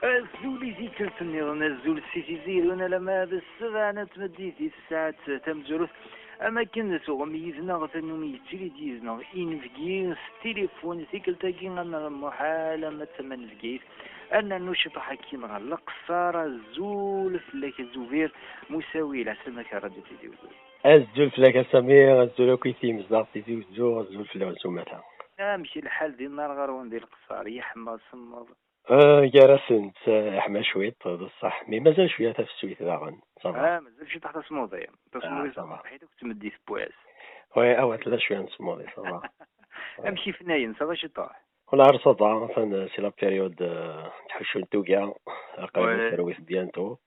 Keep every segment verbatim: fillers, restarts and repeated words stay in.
Azul i tikkelt nniḍen, azul si Tizi Irun alamma d ssebɛa n tmeddit di tsaɛet tamezwarut. Am akken tuɣem yid-neɣ, tannum yettili-d yid-neɣ inebgi s tilifun tikkelt-agi, am muḥal am tama n Bgayet. Ad nernu ciṭuḥ akkin ɣer Leqṣer. Azul fell-ak a Zubir Musawi, lɛeslama-k a Radio Tizi Uzzu. Azul fell-ak a Samir, azul akk i timezdaɣ Tizi Uzzu, azul fell-awen s umata. Amek lḥal di nnar ɣer-wen di Leqṣer? Yeḥma semmeḍ? Eh, gar-asent, eh, yeḥma cwiṭ, d ṣṣeḥ, mi mazal cwiya tafsut daɣen, ça va. Ah, mazal ciṭuḥ tasmuḍi. Tasmuḍi ça va. Tṣebbeḥ-it akk tmeddit n wass. Oui, awa tella cwiya n tsmuḍi, ça va. Amek ifnayen, ça va ciṭuḥ? Wala, ça va, atan, c'est la période, euh, ttḥuccun tuga, qrib ad terwi bientôt.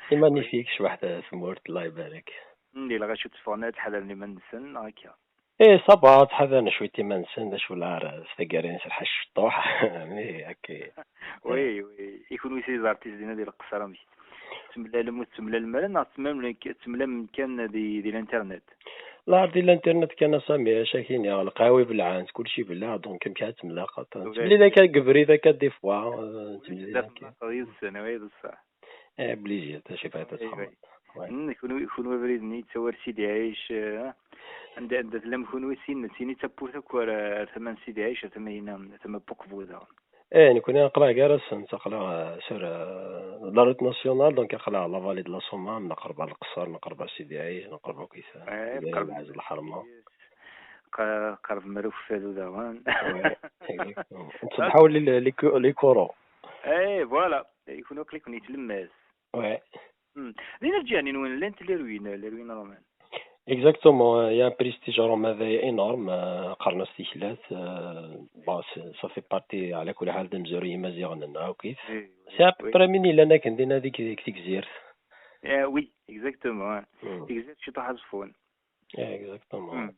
C'est magnifique, cbeḥ tmurt, Allah ibarek. Di lɣaci tteffɣen ad ḥadren iman-nsen, neɣ akka? Eh, ça va, ttḥadaren cwiṭ iman-nsen, d acu la, s taggara-nnes lḥac cṭuḥ. Mais, ok. Oui, oui. I kunwi si les artistes dinna di Leqṣer, amek? Temlalem ur temlalem ara, neɣ temlalem, temlalem kan di, di l'internet? La, di l'internet kan a Sami, acu ak-iniɣ, lqahwa belɛent, kulci belleɛ, donc amek ara temlaqeḍ? Temlil akka deg ubrid akka des fois, euh, temlil akka. Temlaqeḍ yid-sen, oui, d ṣṣeḥ. Eh, obligé, d acu i bɣiḍ ad txedmeḍ. Mm, kunwi, kunwi abrid-nni yettawar Sidi Ɛic, eh, anda, anda tellam kunwi, sin, sin i d tawwurt akk ar, ar tama n Sidi Ɛic, ar tama-ina, ar tama n Puqbu daɣen. Eh, nekkni aql-aɣ gar-asent, aql-aɣ, eh, sur, eh, la route nationale, donc aql-aɣ la vallée de la Soummam, nqerreb ar Leqṣer, nqerreb ar Sidi Ɛic, nqerreb akk i ta-, eh, Sidi Ɛic, Lɛez, Lḥerma. Qa-, qerreb ar Ukeffadu daɣen. Ouais, exactement. Nttebḥa les, les co-, les corons. Eh, voilà. Kunwi aql-iken di tlemmast. Ouais. Hmm. Din lǧiha-nni-nwen llant les ruines, les ruines romaines. Exactement, il y a un prestige romain énorme, euh, qqaren-as Tiklat, euh, bon, c'est, ça fait partie, ɛla kulli ḥal, d amezwaru n Yimaziɣen-nneɣ akkit. Eh, c'est à peu près win yellan akken dinna deg, deg Tegzirt. Eh, oui, exactement, hein. Hmm. Tegzirt ciṭuḥ Aẓeffun. Eh, exactement. Hmm.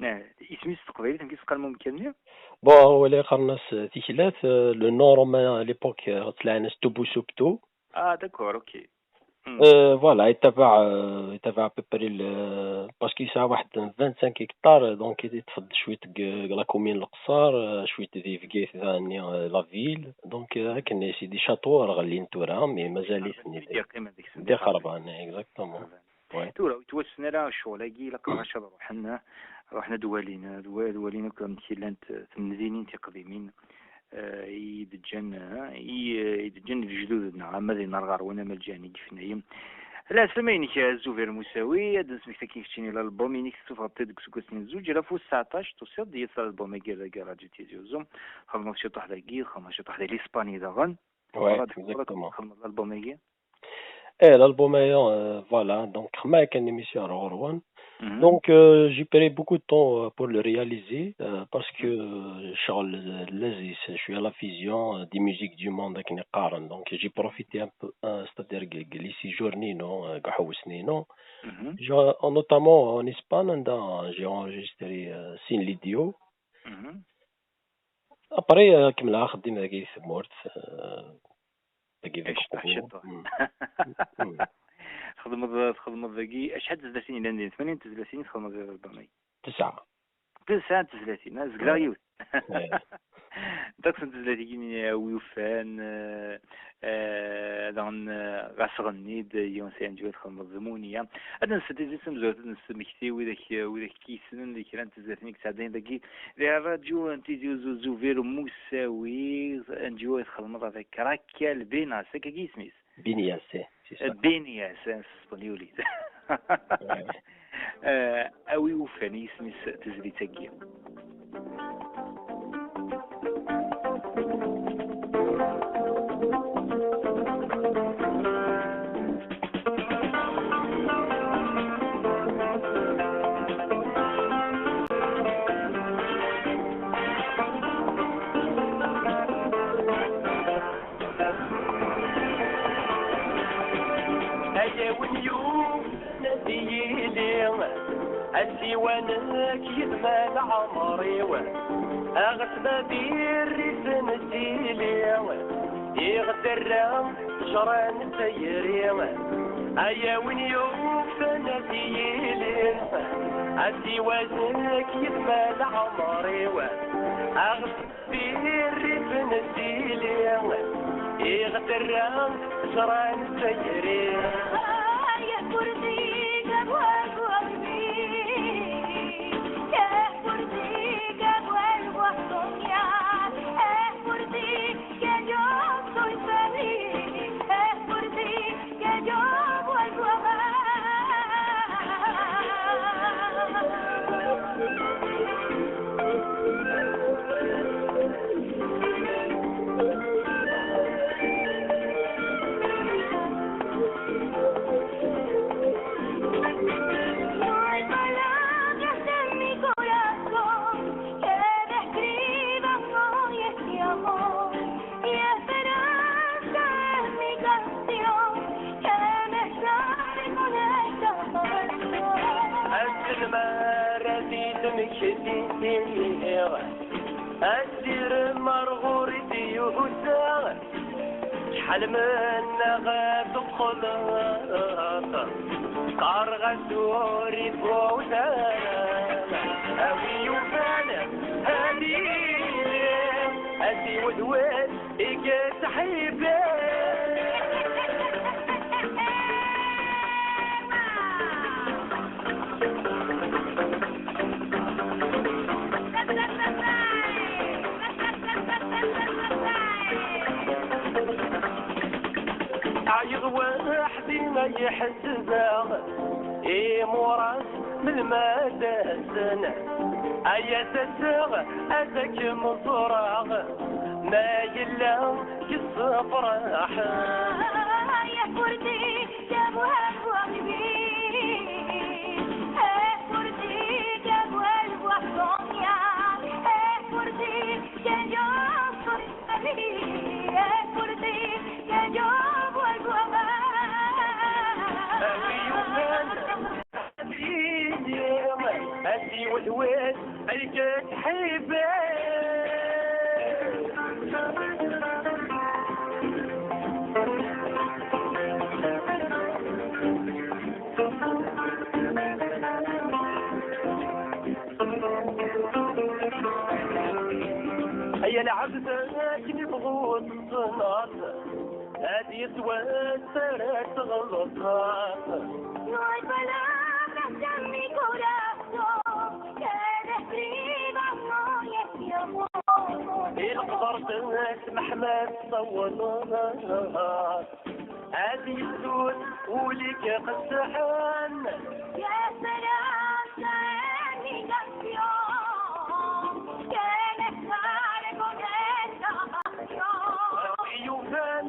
Eh, isem-is s teqbaylit, amek i s-qqaren umkan-nni? Bon, wala qqaren-as, euh, Tiklat, euh, le nom romain à l'époque, euh, ttlaɛin-as Tubusuptu. Ah, d'accord, ok. Hmm. Euh, voilà, يتبع, euh, يتبع à peu près le, parce que yesɛa واحد vingt-cinq hectares, donc yeṭṭef-d cwiṭ deg, deg la commune Leqṣer, euh, cwiṭ di Bgayet daɣen, euh, la ville, donc, euh, akken c'est des châteaux ara ɣellin tura, mais mazal-iten d ixerban, exactement. Ouais. Tura, ur yettwassen ara ccɣel-agi, ilaq ɣac ad ruḥen, ruḥen ad walin, ad wa-, ad walin akk amek llant, eh, temdinin tiqdimin, eh, i d-ǧǧan, eh, i, eh, i d-ǧǧan lejdud-nneɣ, ama di Narɣerwen, ama lǧiha-nni n Yifnayen. Lɛeslama-inek a Zubir Musawi, ad d-nesmekti akkin keččini lalbum-inek tessufɣeḍ-t-id deg useggas n zuǧ alaf u tseɛṭac, tusiḍ-d yid-s lalbum-agi ar dagi ar Radio Tizi Uzzu, txedmeḍ ciṭuḥ dagi, txedmeḍ ciṭuḥ di Lispani daɣen. Ouais, exactement. Txedmeḍ lalbum-agi? Eh, l'album-agi, euh, voilà, donc, xedmeɣ kan émission ar ɣur-wen. Mhm. Donc, euh, j'ai pris beaucoup de temps, euh, pour le réaliser, euh, parce que, euh, ccɣel, euh, lezzi, je suis à la fusion, euh, des musiques du monde, akken i qqaren. Donc, j'ai profité un peu, euh, c'est-à-dire, deg, deg les séjours-nni-inu, euh, deg uḥewwes-nni-inu. Mhm. J'ai, euh, notamment en Espagne, anda j'ai enregistré, euh, sin les duos. Mhm. Après, euh, kemmleɣ axeddim dagi di tmurt, euh, dagi di Leqbu. Mm. Mm. Txedmeḍ, txedmeḍ dagi, acḥal n tezlatin yellan din? Tmanya n tezlatin i txedmeḍ di l'album-agi? Tesɛa. Tesɛa n tezlatin, ah, zegleɣ yiwet. Ddeqs n tezlatin-agi, a wi ufan, eh, eh, daɣen, eh, ɣas ɣenni-d yiwen si Ɛenǧu ad txedmeḍ d Munya. Ad nsel tizi tamezwarut, ad nesmekti widak, widak k-yessnen di kra n tezlatin i yettɛeddayen dagi di ṛṛadyu n Tizi Uzzu, Zubir Musawi, Ɛenǧu ad txedmeḍ avec Raquel Benas, akkagi isem-is. Benas, eh, c'est ça. Benas, eh, s Sṭanyuli. Ouais. Eh, a wi ufan yisem-is tezlit-agi. Ay a win yufan ad yili asiwa-nnek yid-m a leɛmer-iw, aɣet ma di rrif n tili, iɣ terra ttejra n tayri. Ay a win yufan ad yili asiwa-nnek yid-m a leɛmer-iw, aɣet di rrif n tili, iɣ Terra ẓran tayri. Aselmar ad d-temmekti, asirem ar ɣur-i d-yusa. Acḥal mennaɣ teqqleḍ, qqareɣ-as ur ifut ara. A wi yufan ad yili, ad iwedwed i yettḥibbi. Ɛyiɣ weḥd-i ma yi-ḥesbeɣ, imuras melmi ad d-asen. Ay ad d-aseɣ ad kem-ẓreɣ, ma yella yessefraḥ. Ay akurdi, ya bu waɣbi, akurdi, ya bu waɣbi, akurdi, ya Ay lɛebd akken ibɣu tessneḍ, ad yettwass ara tɣelṭeḍ. I leqder-s Meḥmed tessawleḍ. Ad yessut ul-ik qesseḥen. Ya salam, salam, migration. Quelle est la reconnaissance? Yufan.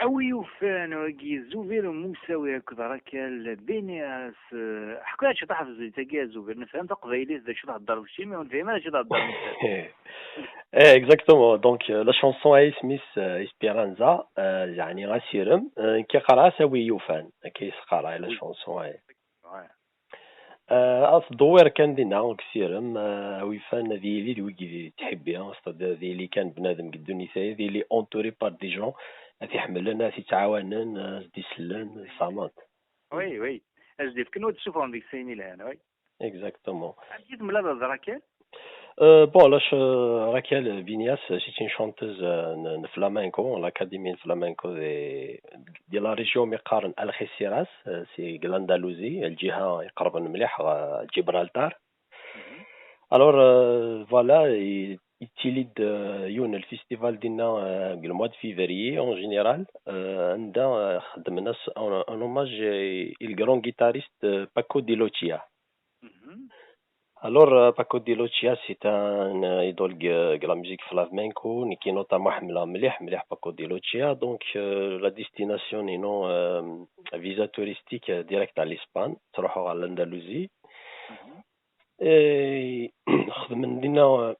A wi yufan, wagi Zuber Musawi akked Rakel Binias. Ḥku-aɣ-d ciṭ ɣef zzit-agi a Zuber, nefhem taqbaylit d acu theddreḍ kečči, mais ur nefhim ara d acu theddreḍ netta. Eh, exactement. Donc, euh, la chanson a isem-is, euh, Esperanza, euh, يعني asirem, euh, nekk qqareɣ-as a wi yufan. Akka i s-qqareɣ i la chanson, eh. Ouais. Euh, ad tdewwir kan dinna deg asirem, euh, a wi yufan ad yili d wigi d ttḥibbi, c'est-à-dire ad yili kan bnadem deg ddunit-a, ad yili entouré par des gens ad t-iḥemmlen, ad t-ittɛawanen, euh, ad s-d-isellen, ad yessarmen. Oui, oui. Ad s-d-ifken, ad d-ssufɣen deg-s ayen ilhan, oui. Exactement. Amek i temlaleḍ d Rakel? Euh, bon, la ch-, Raquel Viñas, c'est une chanteuse, euh, n, n flamenco, l'académie flamenco de, de la région mi qqaren Algeciras, euh, c'est l'Andalousie, lǧiha iqerben mliḥ ɣer Gibraltar. Alors, euh, voilà, i, yettili-d, euh, yiwen n festival dinna, euh, deg le mois de février, en général, euh, anda, euh, xeddmen-as un, un hommage i, i le grand guitariste, euh, Paco de Lucia. Alors, euh, Paco de Lucia, c'est un, euh, idole de, de la musique flamenco, nekki notamment ḥemmleɣ mliḥ, mliḥ Paco de Lucia. Donc, euh, la destination inu, euh, visa touristique, euh, direct à l'Espagne, ttruḥuɣ ɣer l'Andalousie. Et xedmen dinna, euh,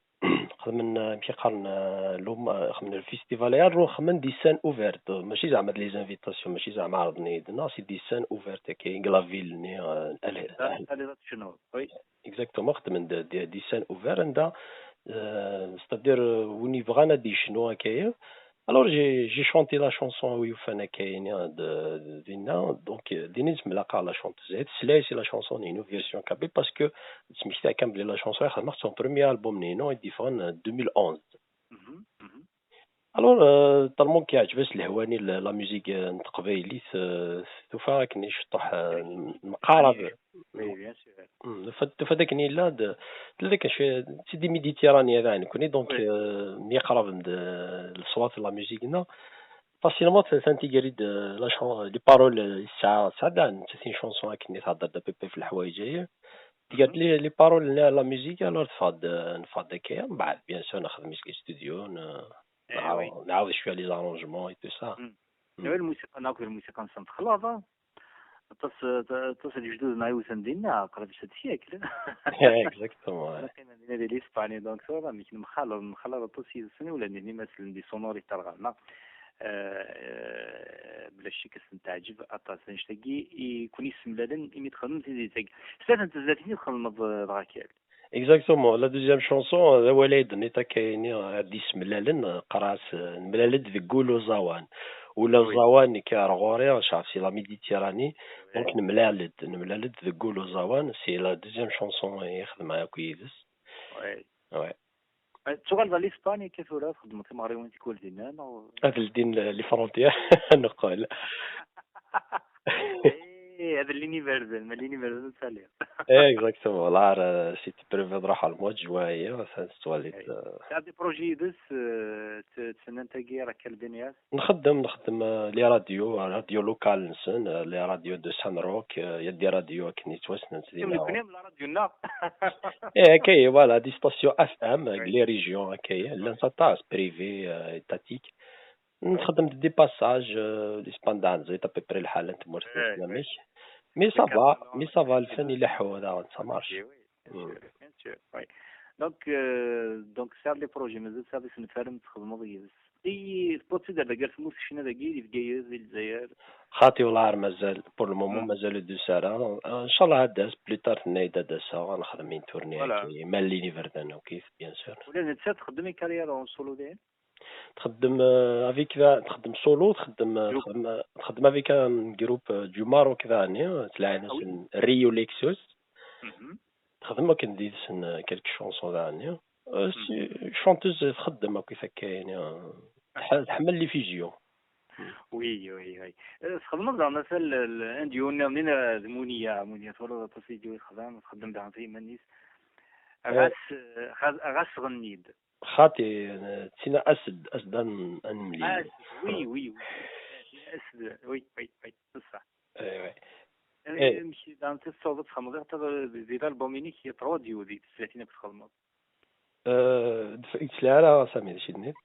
xedmen, euh, amek i qqaren, euh, l'hom-, euh, xedmen le festival, et alors xedmen des scènes ouvertes, mačči zeɛma d les invitations, mačči zeɛma ɛerḍen-iyi-d, non, c'est des scènes ouvertes, akka, deg la ville-nni, euh, al-, al-, ad tecnuḍ, oui. Exactement, xedmen-d des, des scènes ouvertes, anda, euh, c'est-à-dire, euh, win yebɣan ad yecnu akka. Alors, j'ai, j'ai chanté la chanson a wi yufan akka-yini de, de dinna. Donc, euh, dinna i zemleɣ la chanteuse. Tesla-as i la chanson-inu version kabyle parce que ttmektiɣ kan belli la chanson-a xedmeɣ-tt en premier album-inu i d-yeffɣen, euh, deux mille onze. Mhm, mhm. Alors, euh, tellement yeɛǧeb-as lehwa-nni, la, la musique, euh, n teqbaylit, euh, tufa akken iceṭṭeḥ, euh, nqarab. Oui, bien sûr. Mm, tufa, tufa d akken yella d, tella d akken cwi, c'est des Méditerranéens daɣen nekkni, donc, euh, myaqraben-d, euh, leṣwat n la musique-nneɣ. Facilement, ça, ça intègre-d, euh, la chan-, les paroles, euh, tesɛa, tesɛa daɣen, c'est une chanson akken i thedder-d à peu près ɣef leḥwayeǧ-agi. Tga-d les, les paroles n la musique, alors teffeɣ-d, euh, neffeɣ-d akka. Mbeɛd, bien sûr, nexdem les studios, n-, nɛaw-, nɛawed cwiya les arrangements et tout ça. Oui, lmusiqa-nneɣ akked lmusiqa-nsen texlaḍ, ah. Aṭas, aṭas n lejdud-nneɣ iwten dinna, qrib sept siècles. Exactement, ouais. Qqim dinna di l'Espagne, donc tura, amek nemxalaf, nemxalaf aṭas yid-sen, ula d nitni ma slen di sonorités ɣer-neɣ. Euh, bla ccek ad sen-teɛǧeb aṭas. Annect-agi i ken-yessemlalen imi txedmem tizlit-agi. Snat n tezlatin i txedmeḍ, euh, dɣa kan. Exactement. La deuxième chanson, euh, d awal ay d-tenniḍ akka-yini, euh, ad d-yessemlalen, euh, qqar-as, euh, nemlal-d deg wul uẓawan. Ula d aẓawan, nekk ar ɣur-i, ceɛf si la Méditerranée, donc nemlal-d, nemlal-d deg wul uẓawan, c'est la deuxième chanson i xedmeɣ akk yid-s. Ouais. Tuɣaleḍ ɣer l'Espagne akka tura, txeddmeḍ timeɣriwin tikwal dinna, neɣ? Ad ldin les frontières, ad neqqel. Eh, ad llin iberdan, ma llin iberdan ad taliḍ. Eh, exactement. Là, euh, si tu prévu ad ruḥeɣ le mois de juin, ça se toilette. Tesɛiḍ des projets yid-s, euh, t-, tessnen tagi ara kalbinias? Nxeddem, nxeddem, euh, les radios, euh, radio local-nsen, euh, les radios de San Roque, euh, il y a des radios akken yettwassnen s dinna. Nekkni am la radio-nneɣ. Eh, akka, voilà, des stations F M, deg les régions, akka, llant aṭas, privées, euh, étatiques. Nxeddem-d des passages, euh, les spandans, c'est à peu près lḥal n tmurt-nsen amek. Mais ça va, mais ça va, lfan ileḥḥu daɣen, ça marche. Bien sûr, bien sûr, oui. Donc, euh, donc, tesɛiḍ les projets, mazal tesɛiḍ isenfaren txedmeḍ yid-s. I tewwiḍ-tt-id ar dagi ar tmurt ccna dagi, di Bgayet, di Lezzayer? Xaṭi, wellah ar mazal, pour le moment, mazal ur d-tusi ara. Inchallah, ad d-tas, plus tard, tenna-yi-d ad d-aseɣ, ad nexdem une tournée, ma llin iberdan, ok, bien sûr. Ula d nettat txeddem une carrière en solo dayen? Txeddem, euh, avec, txeddem solo, txeddem, euh, txeddem, euh, txeddem avec un groupe, euh, du Maroc daɣen, euh, ttlaɛin-asen Rio Lexus. Txeddem akken d yid-sen, euh, quelques chansons daɣen. Euh, chanteuse, txeddem akk i takka-yani, euh, tḥemmel les fusions. Oui, oui, oui. Euh, txedmeḍ daɣen ata un duo nniḍen, euh, d Muniya, Muniya twalaḍ aṭas i duo i texdem, txeddem daɣen ɣef yiman-is. Ɣas, euh, ɣas, ɣas ɣenni-d. Xaṭi, euh, tina as-d, as-d ad n-, ad nemlil. Ah, oui, oui, oui. As-d, oui, oui, oui, c'est ça. Eh, ouais. Eh, amek daɣen tessawḍeḍ ad txedmeḍ di, di l'album-inek, il y a trois duos di tezlatin akk txedmeḍ? Euh, d-, ur yetli ara Sami, d acu i d-tenniḍ?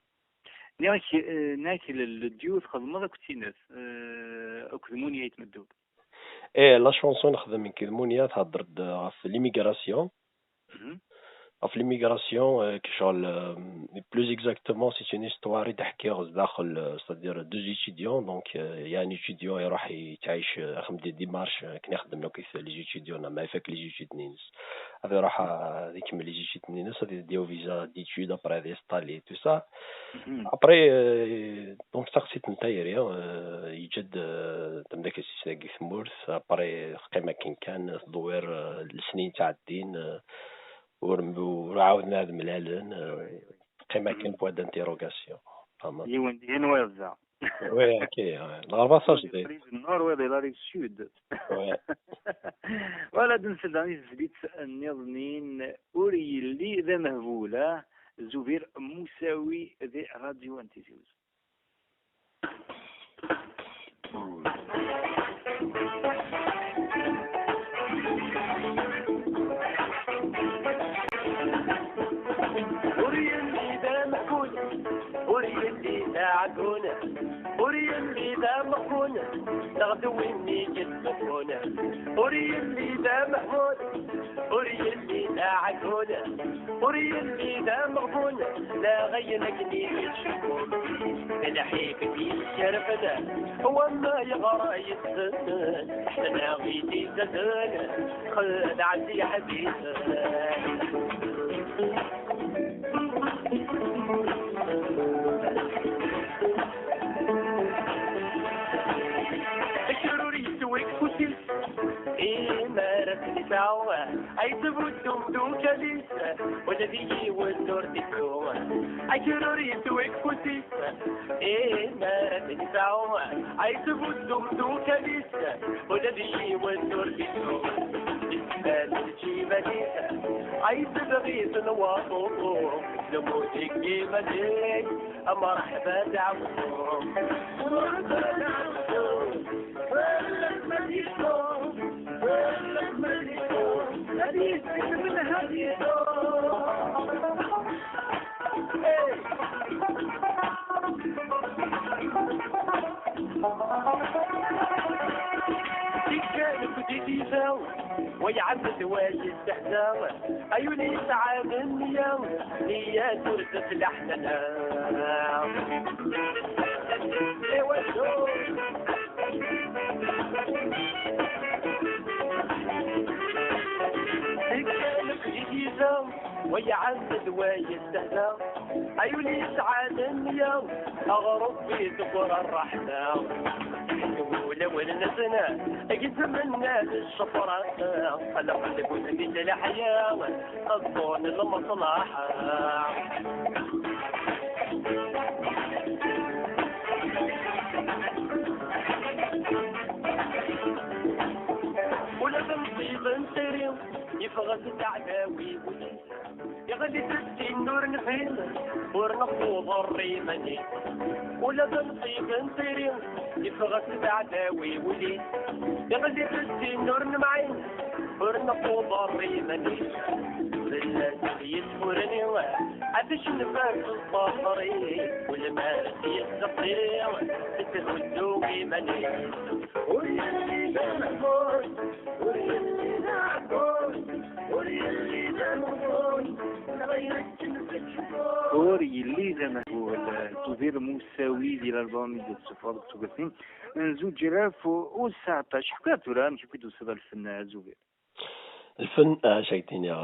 Nniɣ-ak, euh, nniɣ-ak le, le duo txedmeḍ akked tinet, euh, akked Munia Ayt Meddoub. Eh, la chanson nexdem nekk d Munia thedder-d ɣef l'immigration. Ɣef l'immigration, euh, ccɣel, euh, plus exactement, c'est une histoire i d-ḥkiɣ zdaxel, euh, c'est-à-dire deux étudiants, donc, euh, il y a un étudiant iruḥ yettɛic, euh, ixdem des démarches, euh, akken i xeddmen akk les étudiants, ma ifak les études-nni-ines. Ad iruḥ, euh, ad ikemmel les études-nni-ines, ad yeddi au visa d'études, après ad installer, tout ça. Après, euh, donc, taqsiṭ n tayri, euh, yeǧǧa-d, euh, tamdakelt-is deg tmurt, après teqqim akken kan, tḍewwir, euh, lesnin ttɛeddin, euh, ur, ur ɛawden ad mlalen, euh, teqqim akken point d'interrogation. Fehmeḍ? Yiwen dihin wayeḍ da. Oui, ok, ouais. Lɣerba tajdiṭ. Qrib nnuṛ, wayeḍ di la rive sud. Ouais. Wala ad nsel daɣen i tezlit nniḍnin, ur yelli d amehbul, ah, Zubir Musawi di radio n Tizi Uzzu. Ur yelli d ameḥkun, ur yelli d aɛeggun, ur yelli d ameɣbun, neɣ d win i yettṣuffun. Ur yelli d ameḥmun, ur yelli d aɛeggun, ur yelli d ameɣbun, neɣ ayen akken i yettcewwil. D lḥif i d-yesserfen, wamma yeɣra yessen, ḥesnaɣ i d-izaden, xedɛen-t yeḥbisen. Akrur yeswi deg ufus-is, imar ad t-yesɛu, ay tbuddu dukal-is. Ula d yiwen ur d-ittu, akrur yettweg ufus-is. Ih, mi ara t-yesɛu, ay tbuddu tewkal-is. Ula d yiwen ur d-ittu, isfad lǧiban-is. Ay tebɣi-ten waṭuṭu, lmut deg iman-is. Mṛeḥba d aɛewsu. Mṛeḥba d aɛewsu. Tikkal, deg tizit, wa iɛemmed, wa yestehza. Ay win yesɛan nniya, nniya ur teflaḥ tala. Iwacu? Tikkal, deg tizit, wa iɛemmed, wa yestehza. Ay win yesɛan nniya, ɣer Ṛebbi teggul ṛṛeḥma. Ulawen-nsen gezzmen-d ccefra, xelqen deg wudem-is leḥya, ẓẓun lmeṣlaḥa. Ula d nnṣib n tiri, yeffeɣ-as-d aɛdaw i wul-is. Iɣli-d zzin ur nfin, ur newweḍ ɣer iman-is. Ula d nnṣib n tiri, yeffeɣ-as-d aɛdaw i wul-is. Iɣli-d zzin ur nemɛin, ur newweḍ ɣer iman-is. Llant yesfurni, ad cenfent ẓẓafer-is, ulma d yesseqi, tetthuddu iman-is. Ur yelli d amehbul, ur yelli d aɛebbul, ur yelli d amehbul, neɣ akken teččur. Ur yelli d amehbul, Zubair Musawi di l'album i d-tessufɣeḍ deg tuggatin n zuǧ alaf u seɛṭac. Ḥku-aɣ tura amek akk i d-tusiḍ ɣer lfen, a Zubair? Lfen, acu ak-d-iniɣ?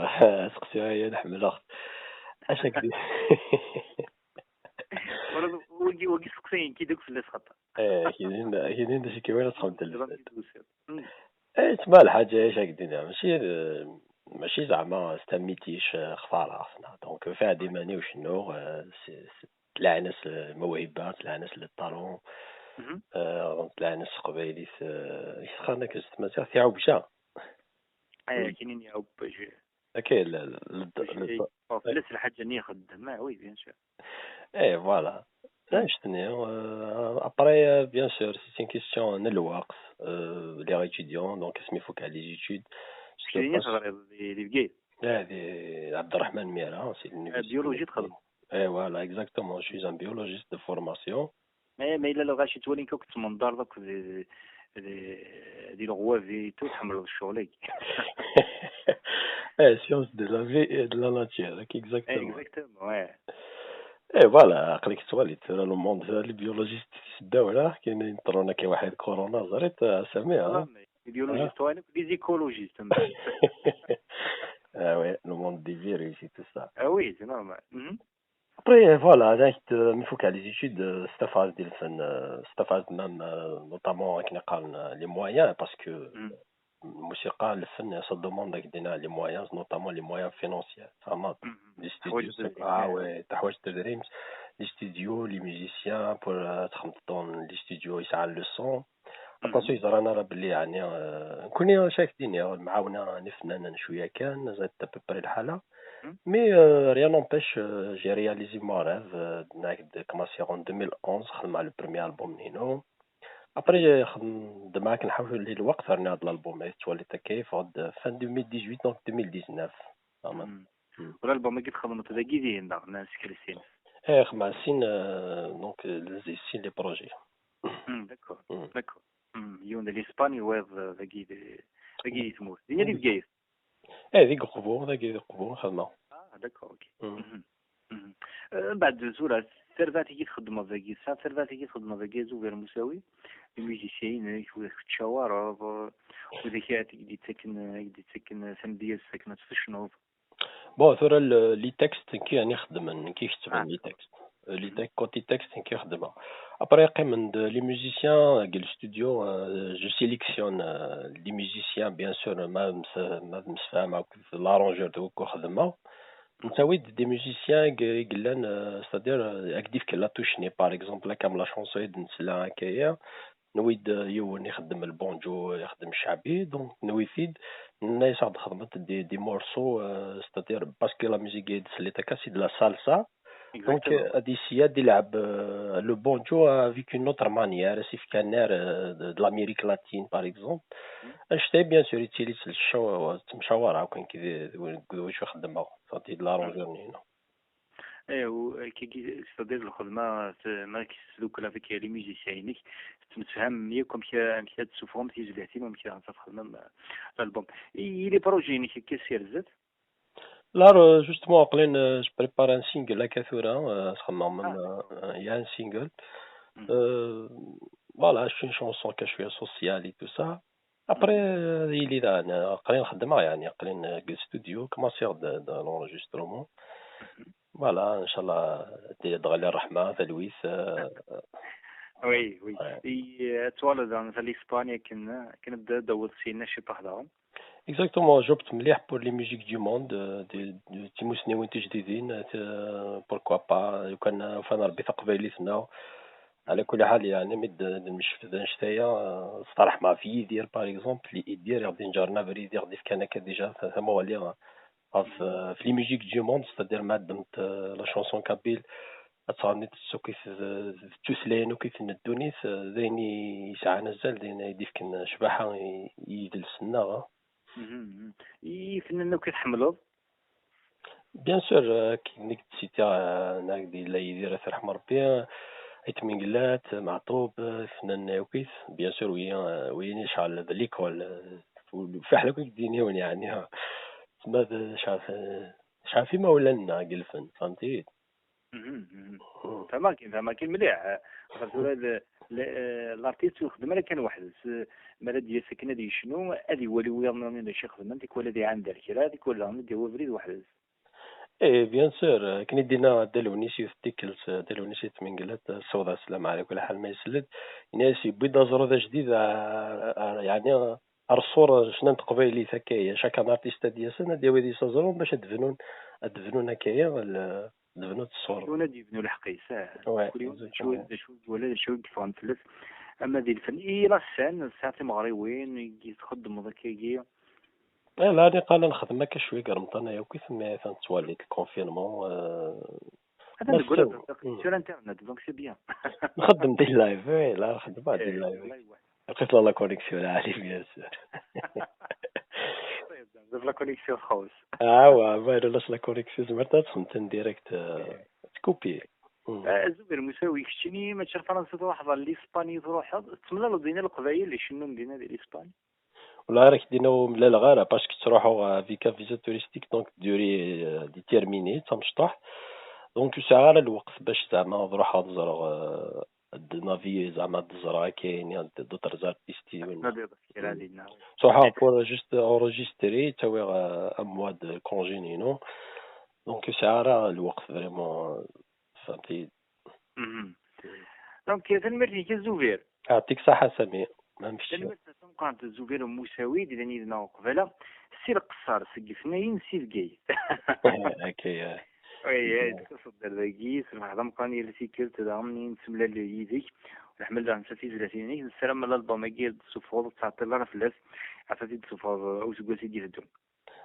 Aseqsi-aya ad ḥemmleɣ-t. Acu ak-d- Wala wagi, wagi seqsayen-k-id akk fell-as xaṭer. Eh, kidin, kidin d acu-k wala txemt lfen. Lfen i d-tusiḍ. Hmm. Eh, tma lḥaǧa, acu ak-d-iniɣ? Mačči d, mačči zeɛma c'est un métier, eh, xtareɣ-t, neɣ. Donc, fi ɛeddi mani ucennuɣ, eh, s, s, tlaɛnas lmawhiba, tlaɛnas le talent, Mhm. eh, tlaɛnas s teqbaylit, eh, i qqaren akka s tmaziɣt, tiɛubja. Eh, kinin ya ubbaji. Ok, le, le, le, le, le, oh, fell-as lḥaǧa-nni ixeddem, ah, oui, bien sûr. Eh, voilà. Mm. Annect-nni, euh, après, euh, bien sûr, c'est une question n lweqt, euh, lliɣ étudiant, donc asmi fukeɣ les études. Kečč din i teɣriḍ, di, di Bgayet? Eh, di Abderrahmane Mira, c'est l'université. Ah, biologie txedmeḍ? Eh, voilà, exactement, je suis un biologiste de formation. Ma, ma yella lɣaci ttwalin-k akk tettmenḍareḍ akk di, di, di leɣwabi, ur tḥemmleḍ ccɣel-agi. Eh, science de la vie et de la nature, exactement. Exactement, ouais. Eh, voilà, aql-ik tettwaliḍ tura le monde, les biologistes s ddawla, kayen ineṭṭren akka waḥid corona, ẓriḍ, a Sami, ha? Les biologistes, ouais, les écologistes. Ah ouais, le monde des virus et tout ça. Ah oui, c'est normal. Mhm. Après, euh, voilà, avec, euh, mi fukeɣ les études, euh, stafas di lfen, euh, stafas même, euh, notamment akken qqaren, euh, les moyens, parce que, mm, lmusiqa, lfen, ça demande akken d-iniɣ les moyens, notamment les moyens financiers. Tfehmeḍ? Mm. Les studios, teḥwaǧ tedrimt, ah ouais, teḥwaǧ tedrimt, les studios, les musiciens, pour, euh, txedmeḍ dans les studios yesɛan le son. Aṭas ur yeẓran ara belli, yeɛni, euh, nekkni acu ak-d-iniɣ, lemɛawna n yifennanen cwiya kan, ẓid à peu près lḥala. Mhm. Mais, euh, rien n'empêche, euh, j'ai réalisé mon rêve, euh, d-, commencé en deux mille onze, xedmeɣ le premier album-inu. Après, xedmeɣ akken ḥawl lweqt, rniɣ-d l'album, ay tettwaliḍ akka, yeffeɣ-d fin deux mille dix-huit, donc deux mille dix-neuf. Vraiment. Mhm. Mm. L'album-agi txedmeḍ dagi dihin, daɣ, neɣ s kra sin? Eh, xedmeɣ sin, euh, donc, euh, les, sin les projets. Mm, d'accord, mm, d'accord. Mm, yiwen di l'Espagne, wayeḍ, euh, dagi di, dagi di tmurt. Dinna di Bgayet? Eh, di Uqbu, dagi di Uqbu, xedmeɣ. Ah, d'accord, ok. Mm. Mhm. Mhm. Euh, mbeɛd tura, tarbaɛt-agi txedmeḍ dagi, tesɛiḍ tarbaɛt-agi txedmeḍ dagi, a Zubair Musawi, les musiciens-inek, widak tettcawareḍ, euh, widak ad k-d-ittaken, ad k-d-ittaken tamedyazt akken ad tfecneḍ? Bon, tura le, les textes, nekk i xeddmen, nekk i ikettben, ah, les textes. Euh, les, mhm, textes, côté texte, nekk i xeddmeɣ. Après, qqimen-d les musiciens, deg le studio, euh, je sélectionne, euh, les musiciens, bien sûr, ma, ma, ma d msefham akked l'arrangeur d wakk xeddmeɣ. Nettawi-d des musiciens i yellan, euh, c'est-à-dire, euh, ad d-ifk la touche-nni, par exemple, akka am la chanson i d-nesla akka-ya, newwi-d, euh, yiwen ixeddem le banjo, ixeddem ccaɛbi, donc newwi-t-id, nenna-yas ad d-xedmeḍ des, des morceaux, euh, c'est-à-dire, parce que la musique i d-tesliḍ akka, c'est de la salsa, donc, euh, ad yessi ad d-ilɛeb, euh, le banjo avec une autre manière, as-ifk un air, euh, de, de l'Amérique latine, par exemple. Annect-a, bien sûr, yettili s leccaw-, s temcawara, akk nekk d, d, d wacu xeddmeɣ, c'est-à-dire de l'arrangeur-nni. Eh, ou, euh, qui, qui, c'est-à-dire lxedma, c'est-, ma tesdukkel avec les musiciens-inek, tettemsefhamem yakk amek, amek ad tessufɣem tizlatin, amek ad txedmem, euh, l'album. I, i les projets-inek akka si ar zdat? Là, euh, justement, aql-in, euh, je prépare un single akka tura, euh, xedmeɣ même, euh, il y a un single. Euh, voilà, c'est une chanson qui est sociale et tout ça. Après, euh, yili daɣen, euh, aql-in xeddmeɣ, yeɛni, aql-in, euh, deg studio, commenciɣ-d, euh, l'enregistrement. Voilà, inchallah, ad d-tɣelli ṛṛeḥma, talwit, euh, Oui, oui. I, euh, ad twaliḍ daɣen ɣer l'Espagne akken, akken ad d-tawiḍ syenna ciṭuḥ daɣen. Exactement, jobet mliḥ pour les musiques du monde, euh, des, des timusniwin tijdidin, euh, pourquoi pas, lukan ufan Rebbi taqbaylit-nneɣ. Ɛla kulli ḥal, yeɛni, mi d-, d-, nemcefted annect-aya, euh, s ṛṛeḥma ɣef Yidir, par exemple, Yidir i ɣ-d-inǧren abrid, i ɣ-d-ifkan akka déjà ta-, tamuɣli, euh, ɣef, euh, ɣef les musiques du monde, c'est-à-dire ma ɛeddent, euh, la chanson kabyle, ad tɣenniḍ s ukit d, d tutlayin ukit n ddunit, euh, d ayen i yesɛan azal, d ayen ay d-ifken ccbaḥa i, i yidles-nneɣ, ah. Mhm, mhm. I fennan akk i tḥemmleḍ? Bien sûr, euh, akken i k-d-sitiɣ, euh, nekk d yella Yidir, ad t-yerḥem Rebbi, euh, Ayt Mengellat, Meɛṭub, euh, fennan akk-it, bien sûr, wi, euh, wi yecɛel d l'école, euh, fiḥel akk i k-d-iniwen, yeɛni, euh, tma d cɛef, euh, cɛef imawlan-nneɣ deg lfen, fehmti? Mhm, mhm. Fehmeɣ-kem, fehmeɣ-kem mliḥ. Axaṭer tura l-, l-, eh, l'artiste ur yexdem ara kan weḥd-s. Eh, mi ara d-yas akken ad yecnu, ad iwali wiyaḍ nniḍen d acu i xedmen, tikwal ad iɛander kra, tikwal daɣen ad d-yawi abrid weḥd-s. Eh, bien sûr, akken i d-yenna Dda Lewnis yiwet n tikkelt, Dda Lewnis Ayt Mengellat, ssawḍeɣ sslam ɛla kulli ḥal ma isell-d, yenna-yas yewwi-d aẓru d ajdid, a, a, yeɛni, ar ṣṣur n ccna n teqbaylit akka, chaque artiste ad d-yasen, ad d-yawi deg-s aẓru bac ad d-bnun, ad d-bnun akka, l-, ad d-bnun ṣṣur. Yiwen ad d-yebnu lḥeqq-is, ah. Ouais, kul yiwen d acu, exactement, d acu i iwala, d acu i yeffɣen fell-as. Ama di lfen, i la scène, tesɛa timeɣriwin i txeddmeḍ akkagi? Eh, la niqal nxeddem akka cwi deg Remḍan-a yakk, mi atan ttwali le confinement, euh, Atan deg wala sur internet, donc c'est bien. Nxeddem des lives, oui, la nxeddem des lives. Lqit la connexion lɛali, bien sûr. Bzaf la connexion txuṣ. Ah, ouais, ma ulac la connexion, zemret ad txedmet en direct, euh, tkupi. Ah, Zubair Musawi, keččini mačči ɣer Fransa truḥeḍ, ɣer l'Espagne truḥeḍ, temlaleḍ dinna Leqbayel icennun dinna di l'Espagne? Wala ara k-d-iniɣ ur mlaleɣ ara, parce que ttruḥuɣ, euh, avec un visa touristique, donc durée, euh, déterminée, d tamecṭuḥt. Donc ur sɛiɣ ara lweqt bac zeɛma ad ruḥeɣ ad ẓreɣ, euh, ad d-navi, zeɛma ad ẓreɣ akka, yani, d-, d'autres artistes. Ttruḥeɣ pour juste enregistrer, ttawiɣ, euh, un mois de congé-inu. Donc ur sɛiɣ ara lweqt vraiment, euh, fhemti. Donc tanemmirt-ik a Zubair. Yeɛṭik ṣṣeḥḥa Sami. Am kečč. Tanemmirt tameqqrant a Zubair Musawi, d-yellan yid-neɣ uqbala, si Lqeṣṣer, seg Ifnayen, si Bgayet. Akka, ya. Ay, ay, tettaseḍ-d ar dagi, s lferḥ d ameqqran, yal tikkelt daɣen i nettemlal yid-k. Leḥmel daɣen s tizlatin-inek, nessaram l'album-agi ad d-tessufɣeḍ, ur tettɛeṭṭileḍ ara fell-as, ɣef ad t-id-tessufɣeḍ, uh, useggas i d-iteddun.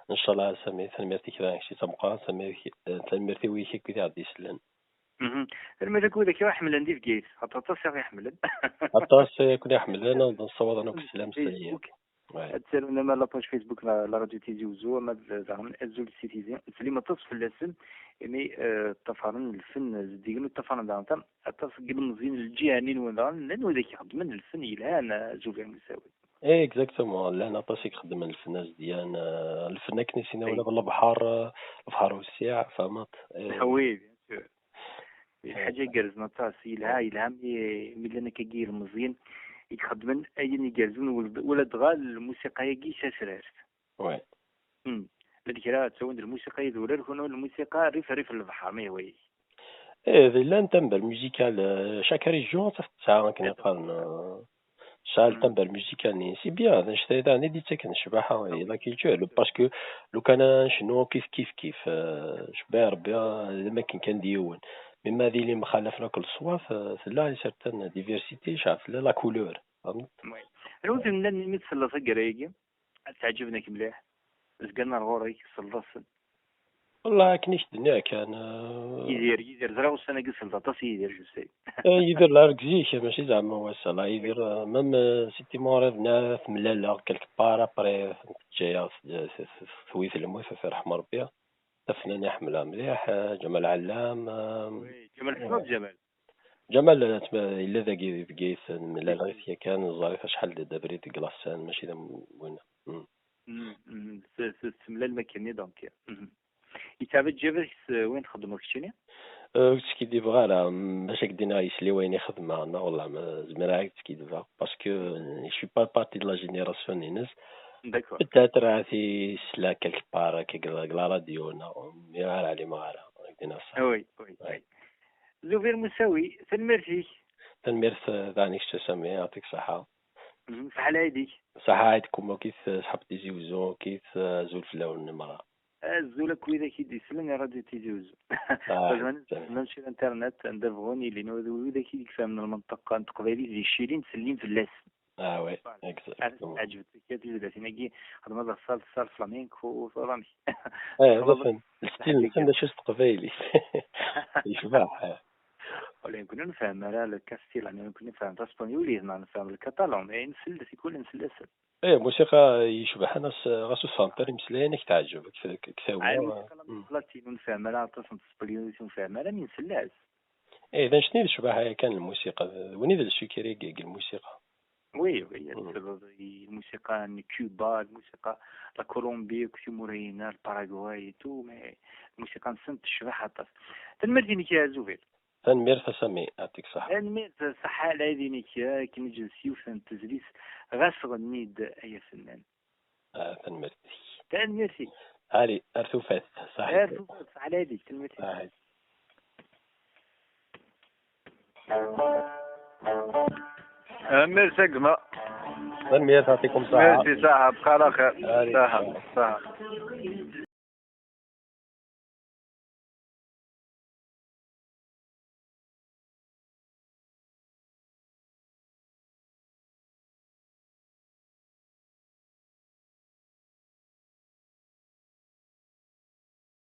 Ncallah a Sami, tanemmirt-ik daɣen kečč d ameqqran, tanemmirt-ik, eh, tanemmirt i wid akk i aɣ-d-isellen. Mhm. Tanemmirt akk widak i ɣ-iḥemmlen di Bgayet, aṭas aṭas i ɣ-iḥemmlen. Aṭas i ken-iḥemmlen, ad nessawaḍ ad nukk sslam s tayi. Ouais. Ad ttarun ama la page Facebook la, la radio Tizi Uzzu, ama d-, daɣen Azul si Tizi. Nettsellim aṭas fell-asen, imi, eh, ṭṭafaren lfen zeddigen, ur ṭṭafaren daɣen ta, aṭas n yilmeẓyen n lǧiha-nni-nwen daɣen, llan widak ixeddmen lfen yelhan, eh, Zubair Musawi. Eh, exactement, llan aṭas i ixeddmen lfen azedyan, eh, lfen akken i s-yenna ula d lebḥer, eh, lebḥer wessiɛ, fehmeḍ? Eh. Ah oui, bien sûr. Lḥaǧa igerrzen aṭas, yelha, yelha mi, mi llan akkagi yilmeẓyen i ixeddmen ayen igerrzen, ula d-, ula dɣa lmusiqa-agi d tasrart. Ouais. Hmm. Llan kra ttawin-d lmusiqa idurar, kunwi lmusiqa rrif rrif n lebḥer, ma yehwa-yak. Eh, d llan timbre musicale, eh, chaque région ad taf tesɛa akken iqqaren, eh, Tesɛa le timbre musical-nni. C'est bien, d anect-a daɣen i d-yettaken ccbaḥa i la culture. Parce que lukan ad necnu kif, kif, kif, euh, cebbaɛ Rebbi, euh, d amakken kan d yiwen. Mais ma ad yili mxalafen akk leṣwat, euh, tella une certaine diversité, tecɛel fell-as la couleur. Fhmeḍ? Anwa i ten-nnan imi tselleḍ taggara-agi? Ad teɛǧeben-ak mliḥ. Zgan ar ɣur-k, selleḍ-asen. Wallah, akken i k-d-nniɣ kan, euh, Yidir, Yidir, ẓriɣ ussan-agi selleḍ aṭas i Yidir, je sais. Eh, Yidir la rek zik, mačči zeɛma wass-a. La Yidir, euh, même, euh, si tu m'en revenais, temlaleɣ quelque part, après, teǧǧa-yaɣ, s-, s-, s-, tewwi-t lmut, ad t-irḥem Rebbi. D afennan i ḥemmleɣ mliḥ, euh, Ǧamal Ɛellam, euh, Oui, Ǧamal, tessneḍ Ǧamal? Ǧamal, euh, tma-, yella dagi di Bgayet, nemlal-it yakan, neẓra-t acḥal d, d abrid deg la scène, mačči d am-, win. Mm. Mm, mm, s-, s-, temlalem akkenni, donc. Mhm. Yettɛebbi Ǧamal s wayen txeddmeḍ keččini? Euh, ur skiddibeɣ ara, mm, bac ad k-d-iniɣ yesli wayen i xedmeɣ, neɣ wallah ma zmireɣ ad k-skidbeɣ, parce que, euh, je suis pas partie de la génération-ines. D'accord. Peut-être ad t-yesla quelque part akka deg la, deg la radio, neɣ mi ara ɛlimeɣ ara, ad k-d-iniɣ ṣṣeḥ. Ah oui, oui, Ouais. oui. Zubir Musawi, tanemmirt-ik. Tanemmirt, euh, daɣen i kečč a Sami, yeɛṭik ṣṣeḥḥa. Mhm, ṣaḥa lɛid-ik. Ṣaḥa lɛid-kum akkit, euh, ṣḥab Tizi Wezzu, akkit, euh, azul fell-awen merra. Azul akk widak i d-isellen i Radio Tizi Wezzu. Ẓman sur internet, anda bɣun ilin, widak i d-ikfamen lmenṭeqa n teqbaylit di Ccili, nsellin fell-asen. Ah ouais, exactement. Ɛǧbent-ak tizlatin-agi, xedmeḍ ɣef sal, sal flamenco, tura amek? Eh, d afen. Lstil-nsen d acu s teqbaylit? Yecbeḥ, eh. Wala nekkni ur nefhim ara le castillan, nekkni nefhim taspanyolit, neɣ nefhim le catalan, eh, nsell tikwal nsell-asen. Eh, musiqa yecbeḥ, ɣas, ɣas ur tfehmeḍ ara imeslayen, ad k-teɛǧeb, ad k-, ad k-tawi. Ay, musiqa latine ur nefhim ara aṭas n tespanyolit, ur nefhim ara, mi nsell-as. Eh, d anect-nni d ccbaḥa yakan n lmusiqa, d, d win i d le secret deg, deg lmusiqa. Oui, oui, ad tebɣeḍ i lmusiqa n Cuba, lmusiqa n la Colombie, akked timura-ina, le Paraguay et tout, mais lmusiqa-nsent tecbeḥ aṭas. Tanemmirt-inek a Zubir. Tanemmirt a Sami, yeɛṭik ṣṣeḥḥa. Tanemmirt, ṣaḥḥa lɛid-inek, akken i d-tezzi yiwet n tezlit, ɣas ɣenni-d ay afennan. Ah, tanemmirt-ik. Tanemmirt-ik. Allez, ar tufat, ṣaḥḥa. Ar tufat, ṣaḥḥa lɛid-ik, tanemmirt-ik. Allez. Tanemmirt a gma. Tanemmirt, yeɛṭikum ṣṣeḥḥa. Merci, ṣaḥḥa, bxir axir. Allez. Ṣaḥḥa, ṣaḥḥa.